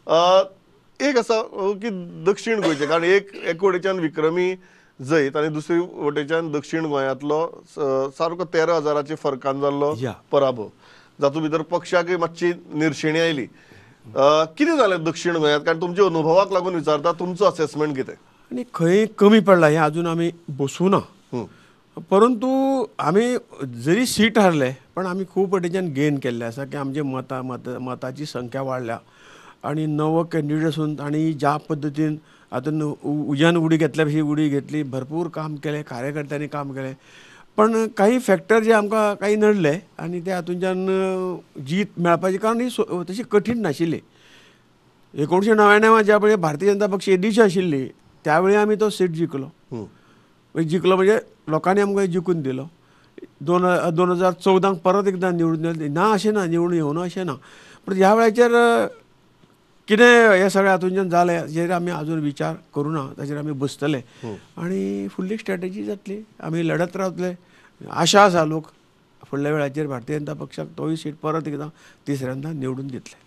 एक आसा की दक्षिण गोंयचें, कारण एक वटेच्यान विक्रमी जैत आनी दुसरी वटेच्यान दक्षिण गोंयांतलो सारको 13,000 फरकान जाल्लो पराभव, जातूंत भितर पक्षाकय मातशी निर्शेणी आयली. कितें जालें दक्षिण गोंयांत? कारण तुमच्या अनुभवाक लागून विचारता, तुमचो असेसमेंट कितें? आनी खंय कमी पडला हें अजून आमी बसूं ना, परंतु आमी जरी सीट हारले पण आमी खूब वटेच्यान गेन केल्ले आसा की आमचे मतां मताची संख्या वाडल्या आनी नवो कॅन्डिडेट आसून तांणी ज्या पद्दतीन आतां उज्यान उडी घेतल्या भशेन उडी घेतली, भरपूर काम केलें, कार्यकर्त्यांनी काम केलें, पण काही फॅक्टर जे आमकां काही नडले आनी ते हातूंच्यान जीत मेळपाची, कारण ही तशी कठीण नाशिल्ली. 1999 ज्या पळय भारतीय जनता पक्ष येदीशी आशिल्ली त्यावेळी आमी तो सीट जिखलो, जिखलो म्हणजे लोकांनी आमकां जिखून दिलो. 2014 परत एकदां निवडून दिलें ना अशें ना, निवडून येवना अशें ना, पूण ह्या वेळाचेर कितें हें सगळें हातूंच्यान जालें हाचेर आमी आजून विचार करूं ना, ताचेर आमी बसतले आनी फुडली स्ट्रेटजी जातली, आमी लढत रावतले. आशा आसा लोक फुडल्या वेळाचेर भारतीय जनता पक्षाक तोय सीट परत एकदां तिसऱ्यांदा निवडून दितले.